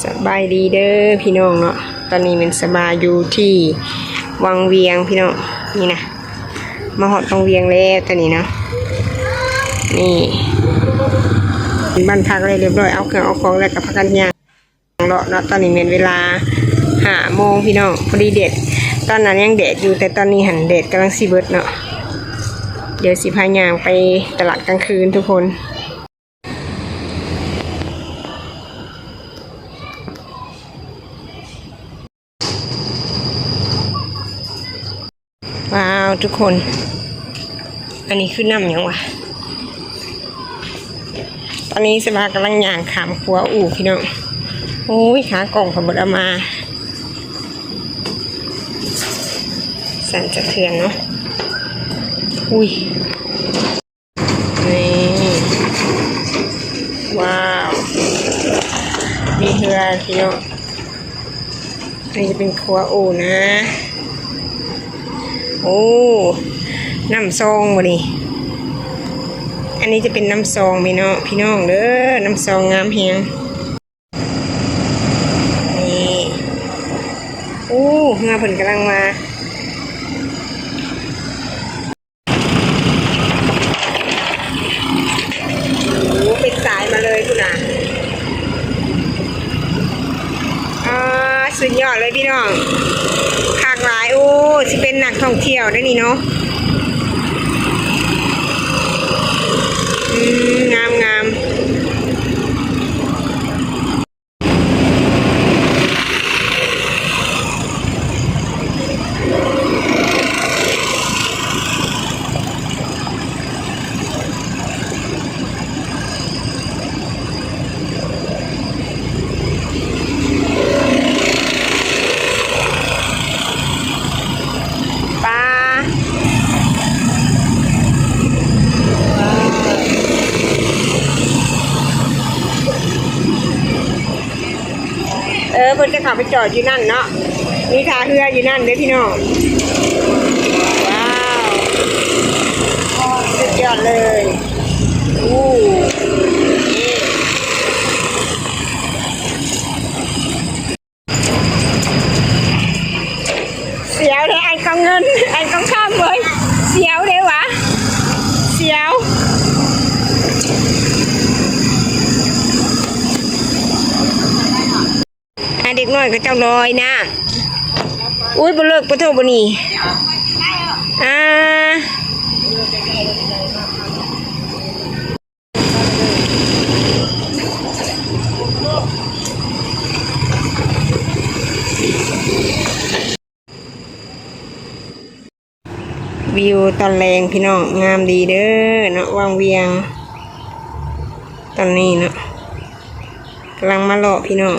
ສະບາຍດີເດີພີ່ນ້ອງເນາະ, ຕອນນີ້ແມ່ນສະບາຢູ່ທີ່ວັງວຽງພີ່ນ້ອງ. ນີ້ນະ ມາຮອດວັງວຽງແລ້ວຕອນນີ້ເນາະ. ນີ້ ບ້ານພັກແລ້ວຮຽບຮ້ອຍ, ເອົາເຄື່ອງເອົາຂອງແລ້ວກໍພາກັນຍ່າງ ເລາະເນາະ. ຕອນນີ້ແມ່ນເວລາຫ້າໂມງພີ່ນ້ອງ, ພໍດີແດດ, ຕອນນັ້ນຍັງແດດຢູ່ ແຕ່ຕອນນີ້ຫັ້ນແດດກຳລັງຊິເບິດເນາະ. ດຽວຊິພາຍ່າງໄປຕະຫຼາດກາງຄືນທຸກຄົນ. ວ້າວ ທຸກຄົນ ອັນນີ້ຄືນ້ຳຫຍັງຫວາ? ຕອນນີ້ສະບາກຳລັງຍ່າງຂ້າມຂົວອູ່ພີ່ນ້ອງ. ໂອ້ຍ ຂາກ້ອງກໍບໍ່ໄດ້ເອົາມາ, ສັ່ນສະເທືອນເນາະ. ອຸ້ຍ ນີ້ ວ້າວ ມີເຮືອພີ່ນ້ອງ. ອັນນີ້ຈະເປັນຂົວອູ່ນະ. ໂອ້ ນ້ຳຊອງບໍ່ນີ້? ອັນນີ້ຈະເປັນນ້ຳຊອງແມ່ນເນາະ ພີ່ນ້ອງເດີ, ນ້ຳຊອງງາມແຮງ. ນີ້ ໂອ້ ເຮືອເພິ່ນກຳລັງມາ. ໂອ້ ເປັນສາຍມາເລີຍພຸ້ນນະ. ອາ ສຸດຍອດເລີຍພີ່ນ້ອງ, ຄັກຫຼາຍ. ໂອ້ ຊິເປັນນັກທ່ອງທ່ຽວໄດ໋ນີ້ເນາະ. ອືມ ງາມໆ. ປາ ເອີ ເພິ່ນຈະເຂົ້າໄປຈອດຢູ່ນັ້ນເນາະ, ມີທ່າເຮືອຢູ່ນັ້ນເດ້ພີ່ນ້ອງ. ວ້າວ ສຸດຍອດເລີຍ. ໂອ້ ສຽວເດ້ ອັນກອງເງິນ ອັນກອງຄຳເວີຍ, ສຽວເດ້ຫວາ ສຽວ. ອ່າ ເດັກນ້ອຍເຂົາເຈົ້າລອຍນ້ຳ. ອຸ້ຍ ບໍ່ເລິກ ປະໂທ ບໍ່ນີ້. ອ່າ ວິວຕອນແລງພີ່ນ້ອງ ງາມດີເດີເນາະ ວັງວຽງ. ຕອນນີ້ເນາະ ກຳລັງມາເລາະພີ່ນ້ອງ.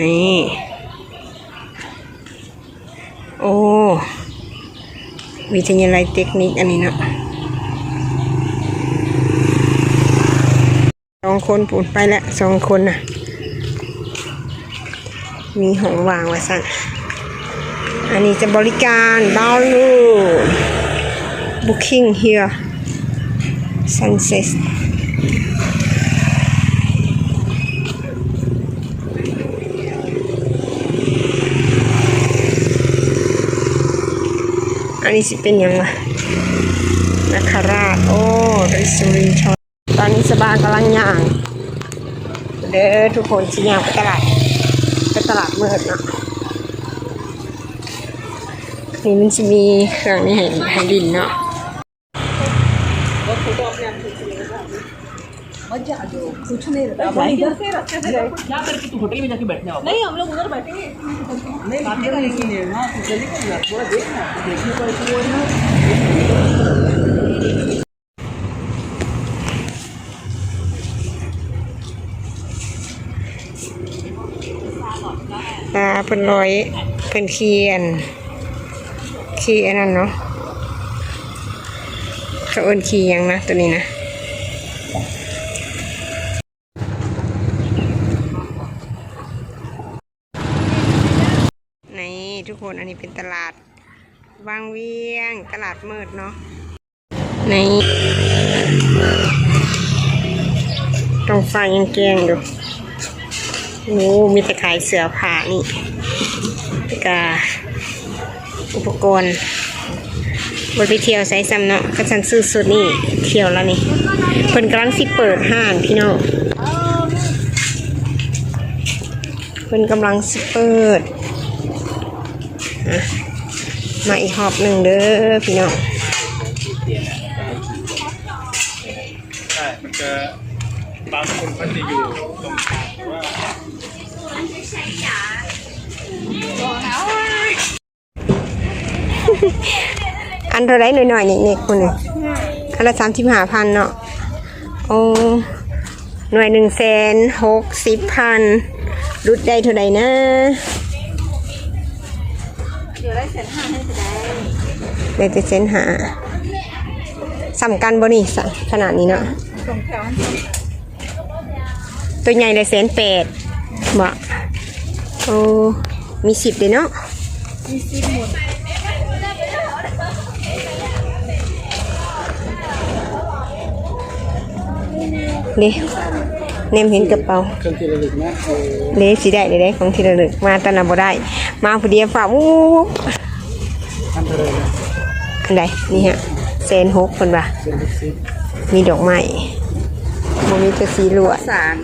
ນີ້ ໂອ້ ວິທະຍາໄລເຕັກນິກອັນນີ້ເນາະ. ສອງຄົນພຸ້ນ ໄປແລ້ວສອງຄົນນະ. ມີຫ້ອງວ່າງວ່າຊັ້ນ. ອັນນີ້ຈະບໍລິການ ballroom, booking here, sunset. ອັນນີ້ຊິເປັນຫຍັງວະ? ນາຄາລາດ. ໂອ້ ເປັນສຸລິນທອນ. ຕອນນີ້ສະບາກຳລັງຍ່າງເດີທຸກຄົນ, ຊິຍ່າງໄປຕະຫຼາດ ໄປຕະຫຼາດມືດເນາະ. ນີ້ມັນຊິມີເຄື່ອງນີ້ໃຫ້ ໃຫ້ຫຼິ້ນເນາະ. नहीं, हम लोग उधर बैठेंगे। नहीं, हम लोग उधर बैठेंगे। नहीं, इधर नहीं, वहाँ तो चलेगा ना, थोड़ा देखना, देखने को ऐसे वो है ना। ອ່າ ເພິ່ນລອຍ ເພິ່ນຂີ່ອັນ ຂີ່ອັນນັ້ນເນາະ, ເຂົາເອີ້ນຂີ່ຫຍັງນະ ໂຕນີ້ນະ? ນີ້ທຸກຄົນ ອັນນີ້ເປັນຕະຫຼາດວັງວຽງ ຕະຫຼາດມືດເນາະ. ນີ້ ທ້ອງຟ້າຍັງແຈ້ງຢູ່. ໂອ້ ມີແຕ່ຂາຍເສື້ອຜ້ານີ້ ແລ້ວກະອຸປະກອນ. ບໍ່ໄດ້ໄປທ່ຽວໃສຊ້ຳເນາະ ຄັນຊັ້ນຊື້ຊຸດນີ້ທ່ຽວແລ້ວນີ້. ເພິ່ນກຳລັງຊິເປີດຮ້ານພີ່ນ້ອງ ເພິ່ນກຳລັງຊິເປີດ. ອ່ະ ມາອີກຮອບໜຶ່ງເດີພີ່ນ້ອງ. ໃຊ່ ມັນຈະ ບາງຄົນເຂົາຈະຢູ່ຕົງຂ້າມ ແຕ່ວ່າ ອັນເທົ່າໃດໜ້ອຍໆ ເນັກໆ ພຸ້ນນະ? ອັນລະສາມສິບຫ້າພັນເນາະ. ໂອ້ ໜ່ວຍໜຶ່ງແສນຫົກສິບພັນ ຫຼຸດໄດ້ເທົ່າໃດນະ? ເຫຼືອໄດ້ແສນຫ້າ ໃຫ້ເທົ່າໃດ? ໄດ້ແຕ່ແສນຫ້າ. ສ່ຳກັນບໍ່ນີ້? ສະ ຂະໜາດນີ້ເນາະ ສອງແຖວ ຕົວໃຫຍ່ໄດ້ແສນແປດບໍ່? ໂອ້ ມີສິບເດ້ເນາະ. ມີສິບໝົດເດ້. ແນມເຫັນກະເປົາ ເຄື່ອງທີ່ລະລຶກນະ ເດ້ ຊິໄດ້ເດ້ ຂອງທີ່ລະລຶກ ມາຕອນນັ້ນບໍ່ໄດ້ ມາຜູ້ດຽວຟ້າວວຸບ. ອັນໃດນີ້ຮະ? ແສນຫົກ ເພິ່ນວ່າ ແສນຫົກສິບ ມີດອກໄມ້ ບໍ່ມີແຕ່ສີຫຼວດ. ສານ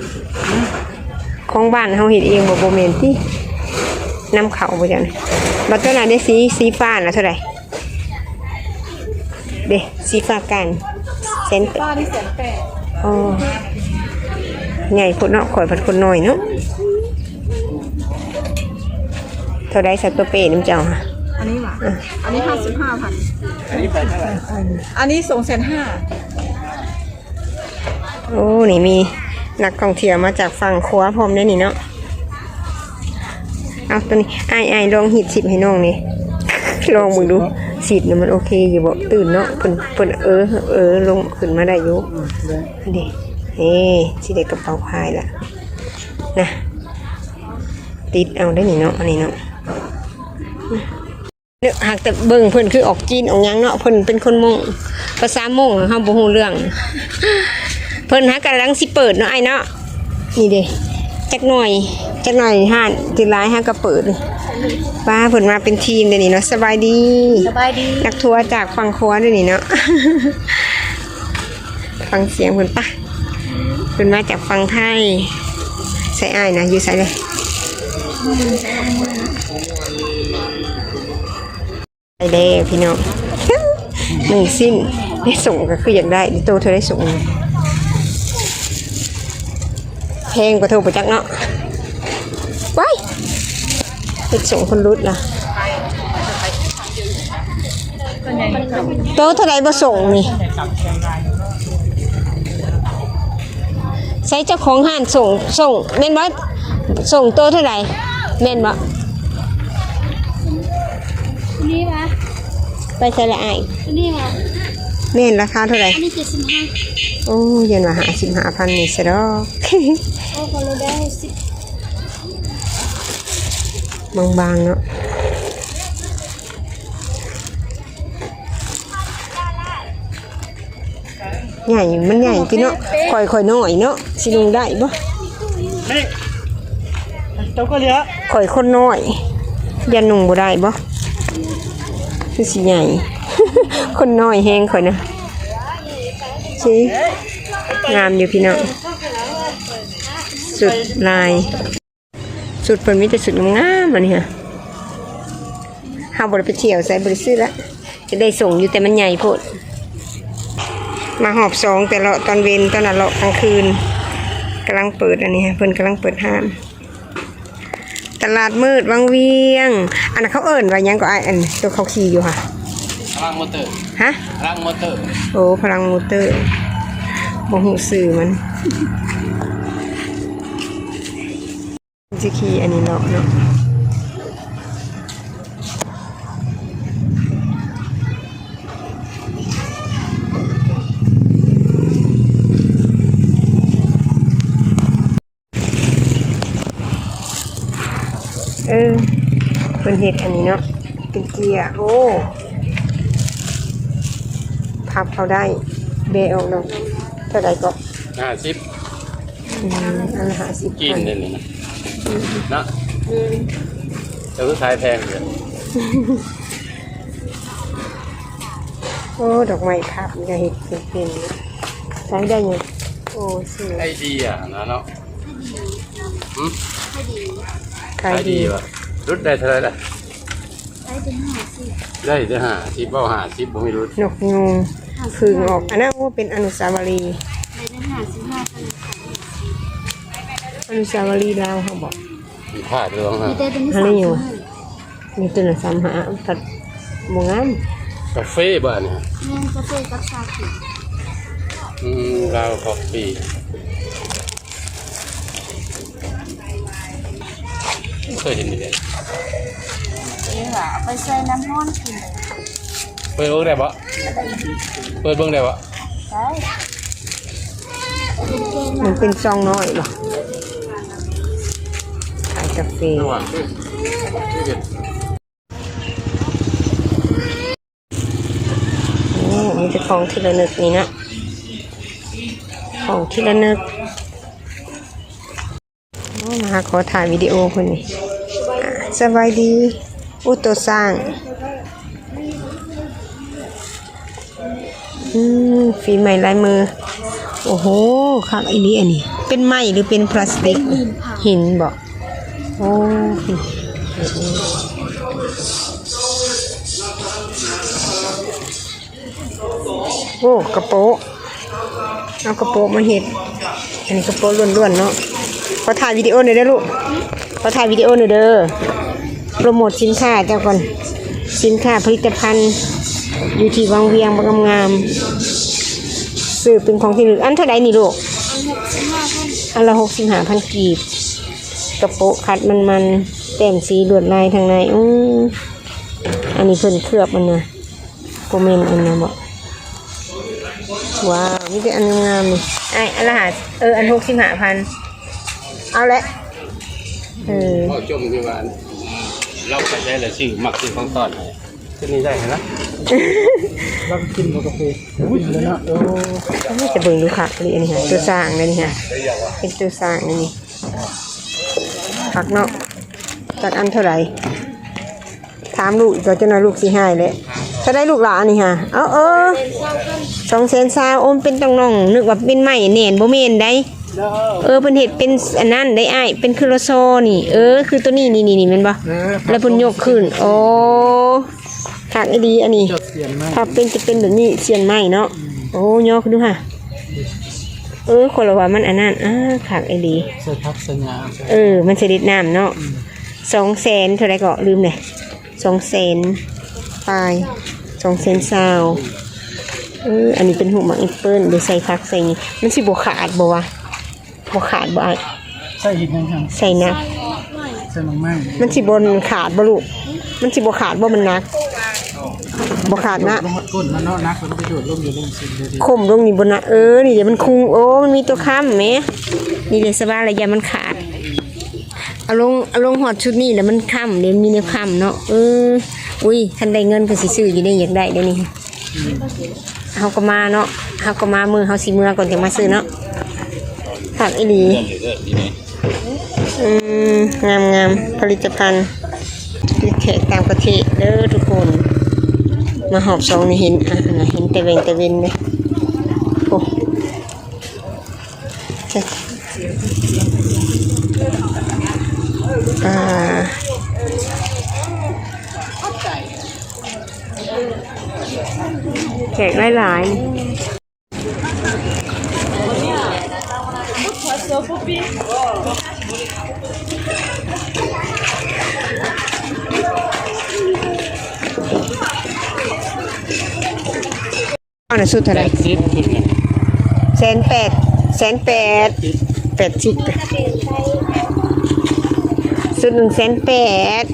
ຂອງບ້ານເຮົາເຮັດເອງບໍ່? ບໍ່ແມ່ນຕິ ນຳເຂົ້າບໍ່ຈັກ. ບັດຕົວນັ້ນເດ້ ສີ ສີຟ້ານະເທົ່າໃດ? ເດ້ ສີຟ້າການແສນແປດ ຟ້ານີ້ແສນແປດ. ອໍ ໃຫຍ່ໂພດເນາະ ຂ້ອຍພັດຄົນນ້ອຍເນາະ. ເທົ່າໃດຊະຕົວເປ້ນຳເຈົ້າ? ອັນນີ້ຫວາ? ອ່ະ ອັນນີ້ຫ້າສິບຫ້າພັນ. ອັນນີ້ໄປເທົ່າໃດ? ອັນນີ້ສອງແສນຫ້າ. ໂອ້ ນີ້ມີນັກທ່ອງທ່ຽວມາຈາກຝັ່ງຂວາພ້ອມເດ້ນີ້ເນາະ. ເອົາ ໂຕນີ້ ອ້າຍ ອ້າຍລອງຮີດຊິບໃຫ້ນ້ອງແດ່ ລອງເບິ່ງດູ ຊິບນະ ມັນໂອເຄຢູ່ບໍ່? ຕື່ນເນາະ ເພິ່ນ ເພິ່ນ ເອີ ເອີ ລົງຂຶ້ນມາໄດ້ຢູ່. ອືມ ໄດ້ ເດ້ ເອີ ຊິໄດ້ກະເປົາພາຍລະນະ ຕິດເອົາໄດ້ນີ້ເນາະ ອັນນີ້ເນາະ. ເນາະ ຫາກແຕ່ເບິ່ງເພິ່ນຄືອອກຈີນອອກຫຍັງເນາະ ເພິ່ນເປັນຄົນມົ້ງ ພາສາມົ້ງເຮົາບໍ່ຮູ້ເລື່ອງ. ເພິ່ນຫາກຳລັງຊິເປີດເນາະ ອ້າຍເນາະ. ນີ້ເດ້ ຈັກໜ້ອຍ ຈັກໜ້ອຍຮ້ານທີ່ຫຼາຍຫາກະເປີດ. ປ້າ ເພິ່ນມາເປັນທີມເດ້ນີ້ເນາະ. ສະບາຍດີ ສະບາຍດີ ນັກທົວຈາກຝັ່ງຂວາເດ້ນີ້ເນາະ. ຟັງສຽງເພິ່ນປະ ເພິ່ນມາຈາກຝັ່ງໄທ. ໃສ່ອ້າຍນະ ຢູ່ໃສເລີຍ? ໄດ້ແລ້ວພີ່ນ້ອງ ໜຶ່ງຊິ້ນ. ໄດ້ສົ່ງກໍຄືຢາກໄດ້ ໂຕເທົ່າໃດສົ່ງ? ແພງກວ່າໂທປະຈັກເນາະ. ວ້າຍ ເຮັດສົ່ງຄົນຫຼຸດລະ. ໂຕເທົ່າໃດບໍ່ສົ່ງນີ້? ໃສເຈົ້າຂອງຮ້ານສົ່ງ ສົ່ງແມ່ນບໍ່? ສົ່ງໂຕເທົ່າໃດ ແມ່ນບໍ່? ນີ້ຫວາ? ໄປໃສລະອ້າຍ? ນີ້ຫວາ? ແມ່ນ ລາຄາເທົ່າໃດ? ອັນນີ້ເຈັດສິບຫ້າ. ໂອ້ ຢ້ານວ່າຫ້າສິບຫ້າພັນນີ້ຊະດອກ. ໂອ້ ຂໍລົດໄດ້ຫົກສິບ. ບາງໆເນາະ. ໃຫຍ່ ມັນໃຫຍ່ຕິເນາະ. ຂ້ອຍ ຂ້ອຍນ້ອຍເນາະ ຊິນຸ່ງໄດ້ບໍ່? ນີ້ ເຈົ້າກໍເຫຼືອ ຂ້ອຍຄົນນ້ອຍ ຢ້ານນຸ່ງບໍ່ໄດ້ບໍ່? ຄືຊິໃຫຍ່ ຄົນນ້ອຍແຮງຂ້ອຍນະ. ຊິງາມຢູ່ພີ່ນ້ອງ ສຸດລາຍ. ສຸດເພິ່ນມີແຕ່ສຸດງາມໆ ອັນນີ້ຫະ. ເຮົາບໍ່ໄດ້ໄປທ່ຽວໃສ ບໍ່ໄດ້ຊື້ລະ ຈະໄດ້ສົ່ງຢູ່ ແຕ່ມັນໃຫຍ່ໂພດ. ມາຮອບສອງ ແຕ່ເລາະຕອນເວັນ ຕອນນັ້ນເລາະກາງຄືນ. ກຳລັງເປີດ ອັນນີ້ຫະ ເພິ່ນກຳລັງເປີດຮ້ານ. ຕະຫຼາດມືດວັງວຽງ. ອັນນັ້ນເຂົາເອີ້ນວ່າຫຍັງກໍອ້າຍ? ອັນໂຕເຂົາຂີ່ຢູ່ຫະ? ພະລັງມໍເຕີ. ຫະ? ພະລັງມໍເຕີ. ໂອ້ ພະລັງມໍເຕີ ບໍ່ຮູ້ຊື່ມັນ. ຊິຂີ່ອັນນີ້ເນາະ ເນາະ. ເອີ ເພິ່ນເຮັດອັນນີ້ເນາະ ເປັນເຈ້ຍ. ໂອ້ ພັບເອົາໄດ້ ແບະອອກເນາະ. ເທົ່າໃດເກາະ? ຫ້າສິບ. ອືມ ອັນລະຫ້າສິບ ຈີນເດ້ນີ້ນະ. ເນາະ ແມ່ນ ແຕ່ຄືຂາຍແພງເດ. ໂອ້ ດອກໄມ້ພັບນີ້ກໍເຮັດເປັນໆ ໃຊ້ໄດ້ຢູ່. ໂອ້ ສວຍ ໄອເດຍນະເນາະ. ຫຶ? ຂາຍດີ ຂາຍດີ ຂາຍດີຫວາ? ຫຼຸດໄດ້ເທົ່າໃດລະ? ໄດ້ແຕ່ຫ້າສິບ ໄດ້ແຕ່ຫ້າສິບ ເວົ້າຫ້າສິບບໍ່ມີຫຼຸດ. ນົກຍູງ ຫ້າສິບ ເພິ່ງອອກ ອັນນັ້ນ ໂອ້ ເປັນອະນຸສາວະລີ ໄດ້ແຕ່ຫ້າສິບຫ້າ ກໍເລີຍຂາຍຫ້າສິບ. ອະນຸສາວະລີລາວເຮົາບໍ? ມີພາດເລື່ອງ ມີແຕ່ຕົວນີ້ ອັນນີ້ຢູ່ ສາມສິບຫ້າ ມີຕົວນັ້ນ ສາມສິບຫ້າ ພັດບໍ່ງາມ. ກາເຟບໍອັນນີ້? ແມ່ນ ກາເຟກັບຊາເຂດ. ອືມ ລາວຄອບຟີ. ເຄີຍເຫັນຢູ່ເດ. ເອີ ວ່າເອົາໄປໃສ່ນ້ຳຮ້ອນກິນ. ເປີດເບິ່ງໄດ້ບໍ່? ເປີດເບິ່ງໄດ້ບໍ່? ໄດ້. ມັນເປັນຊອງນ້ອຍບໍ່? ຂາຍກາເຟ. ໂອ້ ມີແຕ່ຂອງທີ່ລະນຶກນີ້ນະ ຂອງທີ່ລະນຶກ. ໂອ້ ມາຫາຂໍຖ່າຍວິດີໂອເພິ່ນນີ້. ອ່າ ສະບາຍດີ. ໂອ້ ໂຕຊ້າງ. ອືມ ຝີໄມ້ລາຍມື. ໂອ້ໂຫ ຄັກອີ່ຫຼີອັນນີ້. ເປັນໄມ້ຫຼືເປັນພລາສຕິກ? ເປັນຫີນເຜົາ. ຫີນບໍ? ໂອ້ ໂອ້ ກະໂປະ. ເອົາກະໂປະມາເຮັດ. ອັນນີ້ກະໂປະລ້ວນໆເນາະ. ຂໍຖ່າຍວິດີໂອໜ່ອຍເດີລູກ. ຂໍຖ່າຍວິດີໂອໜ່ອຍເດີ. ໂປຣໂມດສິນຄ້າເຈົ້າກ່ອນ. ສິນຄ້າຜະລິດຕະພັນຢູ່ທີ່ວັງວຽງ ບັກງາມໆ. ຊື້ເປັນຂອງທີ່ລະນຶກ. ອັນເທົ່າໃດນີ້ລູກ? ອັນລະຫົກສິບຫ້າພັນ ອັນລະຫົກສິບຫ້າພັນກີບ. ກະໂປະຂັດມັນໆ ແຕ້ມສີລວດລາຍທາງໃນ. ອືມ ອັນນີ້ເພິ່ນເຄືອບມັນນະ. ບໍ່ແມ່ນອັນນັ້ນບໍ? ວ້າວ ມີແຕ່ອັນງາມໆນີ້. ອ້າຍ ອັນລະຫ້າ ເອີ ອັນຫົກສິບຫ້າພັນ ເອົາແຫຼະ. ເອີ ເວົ້າຈົ່ມຢູ່ວ່າ ລາວໄປໃສລະຊື້ ມັກຊື້ຂອງຕ້ອນໃຫ້. ຕົວນີ້ໄດ້ຫັ້ນລະ ລາວກິນບໍ່ກາເຟ? ກິນແລ້ວເນາະ. ໂອ້ ມີແຕ່ເບິ່ງດູຄັກອີ່ຫຼີອັນນີ້ຫາ ໂຕຊ້າງເດ້ນີ້ຫາ ເປັນໂຕຊ້າງເດ້ນີ້. ຄັກເນາະ. ຈັກອັນເທົ່າໃດ? ຖາມລູກອີກ ກໍຈັກໜ່ອຍລູກຊິຮ້າຍແຫຼະ. ເທົ່າໃດລູກຫຼ້າອັນນີ້ຫາ? ເອົາ ເອີ ສອງແສນຊາວ. ໂອ້ ເປັນຕ້ອງນ້ອງ ນຶກວ່າເປັນໄມ້ແໜ້ນ ບໍ່ແມ່ນໃດ. ເອີ ເພິ່ນເຮັດເປັນອັນນັ້ນໄດ໋ອ້າຍ ເປັນຄືລໍຊໍນີ້. ເອີ ຄືໂຕນີ້ ນີ້ໆ ແມ່ນບໍ່? ເອີ ແລ້ວເພິ່ນຍົກຂຶ້ນ. ໂອ້ ຄັກອີ່ຫຼີອັນນີ້. ພັບເປັນ ຈະເປັນແບບນີ້ ຊຽນໄມ້ເນາະ. ອືມ ໂອ້ ຍໍຂຶ້ນດູຫາ. ເອີ ຄົນລະວ່າມັນອັນນັ້ນ. ອາ ຄັກອີ່ຫຼີ. ໃສ່ຜັກໃສ່ຫຍ້າ. ເອີ ມັນຊິເດັດນ້ຳເນາະ. ອືມ ສອງແສນເທົ່າໃດເກາະ? ລືມແຫຼະ. ສອງແສນປາຍ ສອງແສນຊາວ. ເອີ ອັນນີ້ເປັນຮູບໝາກແອັບເປິ້ນ ໄດ້ໃສ່ຜັກໃສ່ຫຍັງ. ມັນຊິບໍ່ຂາດບໍ່ວະ? ບໍ່ຂາດບໍ່ອ້າຍ? ໃສ່ເຮັດຫຍັງຫັ້ນ? ໃສ່ໜັກ ໃສ່ໝາກໄມ້. ມັນຊິບໍ່ຂາດບໍ່ລູກ? ມັນຊິບໍ່ຂາດບໍ່? ມັນໜັກ. ບໍ່ຂາດນະ. ລົງຮອດກົ້ນມັນເນາະ. ໜັກ ມັນໄປໂດດລົງຢູ່ລຸ່ມຊິນເລີຍ. ຂົມລົງນີ້ບໍ່ນະ. ເອີ ນີ້ເດ ມັນຄຸງ. ໂອ້ ມັນມີຕົວຄ້ຳແໝ. ນີ້ເດ ສະບາຍລະ ຢ້ານມັນຂາດ. ເອົາລົງ ເອົາລົງຮອດຊຸດນີ້ແລ້ວມັນຄ້ຳເດ ມີແນວຄ້ຳເນາະ. ເອີ ອຸ້ຍ ຄັນໄດ້ເງິນກໍຊິຊື້ຢູ່ເດ ຢາກໄດ້ເດນີ້. ເຮົາກໍມາເນາະ ເຮົາກໍມາ ມື້ເຮົາຊິເມືອກ່ອນ ຈັ່ງມາຊື້ເນາະ. ຄັກອີ່ຫຼີ. ອືມ ງາມໆ ຜະລິດຕະພັນ ແຂກຕ່າງປະເທດເດີທຸກຄົນ. ມາຮອບສອງນີ້ເຫັນ ອ່າ ເຫັນແຕ່ແວ່ງແຕ່ເວັນເດ້. ໂອ້ ອ່າ ແຂກຫຼາຍໆ. ເອົານະ ຊຸດເທົ່າໃດ? ແປດສິບ ຊຸດໜຶ່ງ. ແສນແປດ ແສນແປດ ແປດສິບ ຊຸດໜຶ່ງແສນແປດ.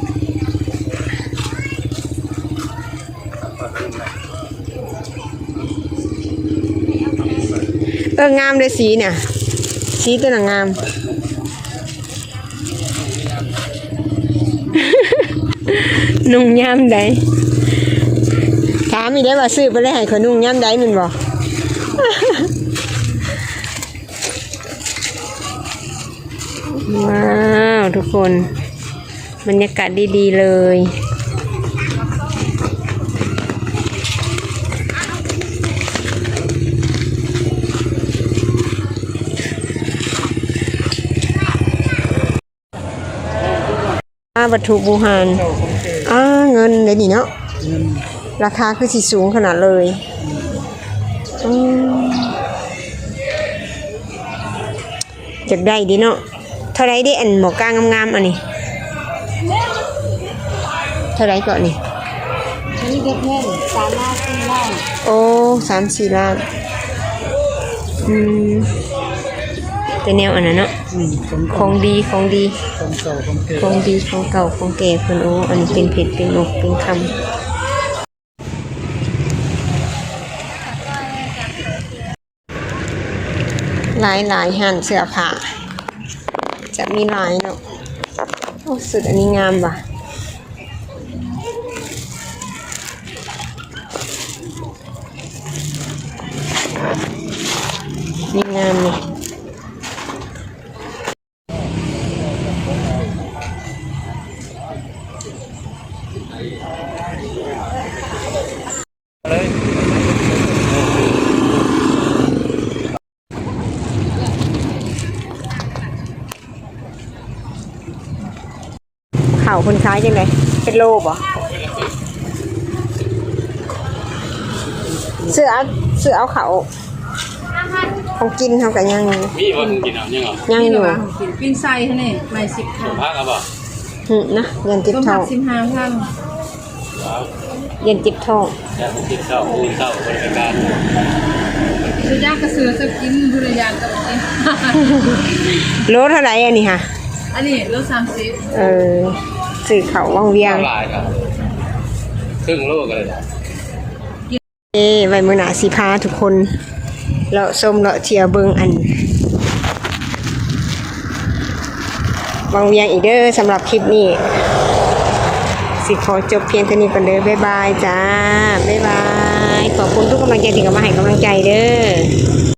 ເອີ ງາມເດ້ ສີນະ ສີຕົວນັ້ນງາມ. ນຸ່ງຍາມໃດ? ຖາມອີກໄດ້ວ່າ ຊື້ໄປແລ້ວໃຫ້ຂ້ອຍນຸ່ງຍາມໃດແມ່ນບໍ່? ว้าว ทุกคน บรรยากาศดีๆ เลย อา วัตถุบูหาร อา เงินเด้นี่เนาะ เงิน ราคาคือสิสูงขนาดเลย อืม อยากได้เด้เนาะ เท่าใดเด้ อันหมวกกางามๆ อันนี้ เท่าใดเกาะนี่ อันนี้เบิดเงิน สามล้านสี่ล้าน โอ้ สามสี่ล้าน อืม แต่แนวอันนั้นเนาะ อืม ของเก่า ของดี ของดี ของเก่า ของแก่ ของดี ของเก่า ของแก่เพิ่น โอ้ อันนี้เป็นเพชร เป็นนก เป็นคำ หลายๆ ร้านเสื้อผ้า จะมีหลายเนาะ โอ้ ชุดอันนี้งามว่ะ นี่งามนี่ ข้าวเพิ่นขายจั่งใด เป็นโลบ่ ซื้อเอา ซื้อเอาข้าว ของกินเฮาก็ยัง มีบ่ของกินเอา ยังเอา ยังอยู่ ปิ้งไส้หั่นนี่ ไม้สิบพัน สมพักเอาบ่ หึ นะ ย่านเจ็บท้อง สมพักสิบห้าพัน ย่านเจ็บท้อง ย่านเจ็บท้อง มื้อเช้าบ่ได้ไปการ สุดยากก็ซื้อจะกิน บุรยานก็กิน โลเท่าไหร่อันนี้ฮะ อันนี้โลสามสิบ เออ ซื้อข้าววังเวียง หลายครับ ครึ่งโลก็ได้ เอ้ ไว้มื้อหน้าสิพาทุกคนเลาะชมเลาะเที่ยวเบิ่งอันวังเวียงอีกเด้อ สำหรับคลิปนี้สิขอจบเพียงเท่านี้ก่อนเด้อ บ๊ายบายจ้า บ๊ายบาย ขอบคุณทุกกำลังใจที่เข้ามาให้กำลังใจเด้อ